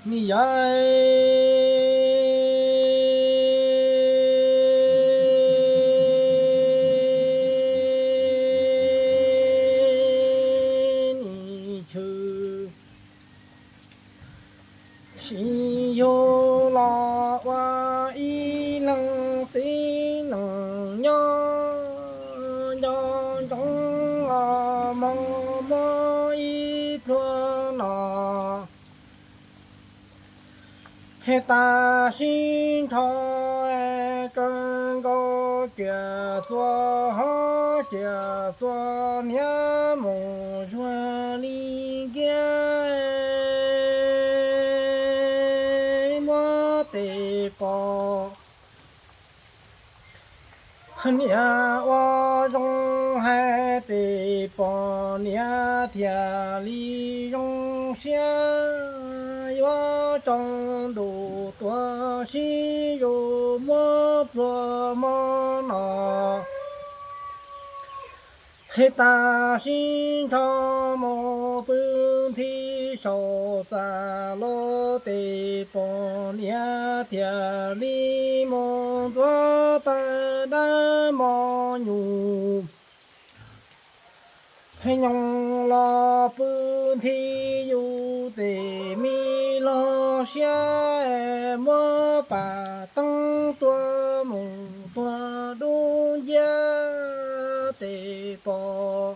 Ni yawg nim tshwm sim yug los ua ib leeg txiv neej nyob nco ntsoov los mog muab ib pluag no. He tas sib nrho kawg nkaus, ciam txua hov ciam txua hniav mus zuag li nkiab muab tes pom niam ua zoo hais tes pom niam thiaj li zoo siab yuav tsaus ntuj tuaj sib zug muab pluag mog no. He tas sib nrho mus pw nthi saum txaj los tes pom niam thiaj li mus ntxuav tawg dab mos nyuj. He nyoos los pw nthi yus tes me log siab muab pas teeb tua mus tuag dub nciab tes pom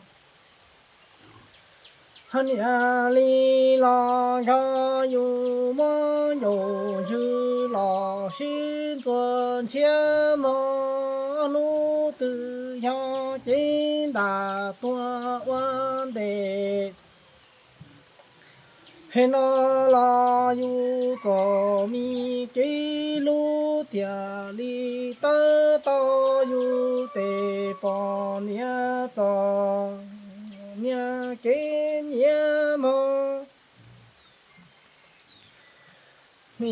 niam li los nrog yus muab ncaus ntswg los sib ntxuag ntshiab mog hnub twg yog cev ntam tuag ua ntes. He no los yus txom me kev hlub thiaj li tawb tau yus tes pom niam txom niam kev nyiam mog.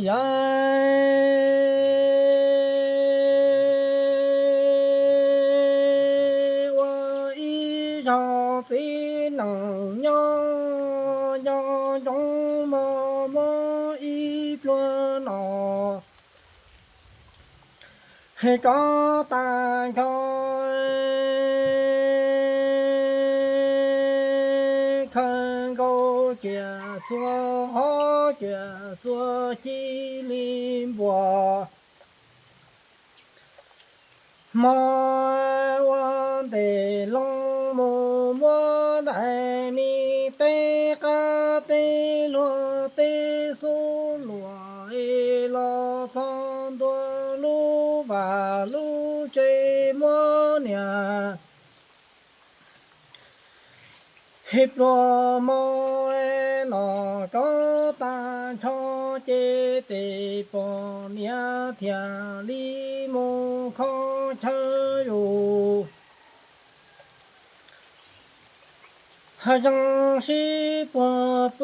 Yog ua ib zaug txiv neej nyob nco ntsoov mog muab ib pluag no. He kov tag nrho khaws nkaus ciam txua hov ciam txua ci li npuas. Hmo ua ntes loo mus muab daim me teb qab teb luag teb xub luam es los txog ntua lub vaj lub tsev muab niam he pluag mog no kov tag nrho ces tes pom niam thiaj li mus kho chaw zus. Hav zoov sib puag pw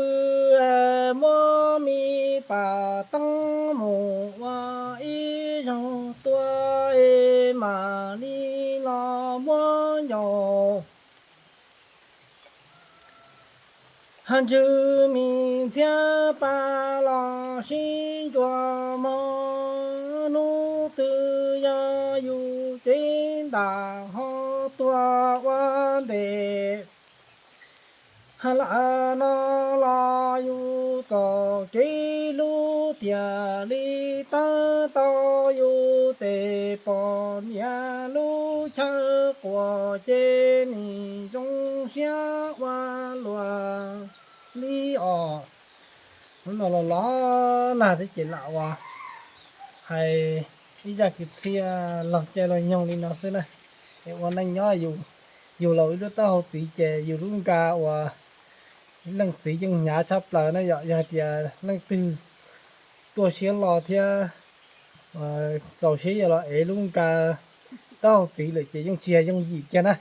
muab me pas teeb mus ua ib zaug tua es mam li los muab ncaus. Hav ntswg me ntxhiab pa los sib ntsuas mog hnub twg yog yus cev ntam ho tuag ua ntes. Hav lawm no los yus txom kev hlub thiaj li tawb tau yus tes pom niam lub chaw quas ces nim zoo siab ua luaj li os. Hnub no los los nag thiab ces lam ua hais ib zaj kwv txhiaj laug caij laug nyoog li no xwb na. Es ua neej nyob yus, yus laus ib lub taub hau txiv ces yus lub nka uas leej txiv yeej hnyav tshaj plaws na yom. Yog hais tias leej twg tuaj siab lo thiab txaus siab yuav los ev lub nka taub hau txiv lawm ces yeej tsis yog yooj yim kiag na.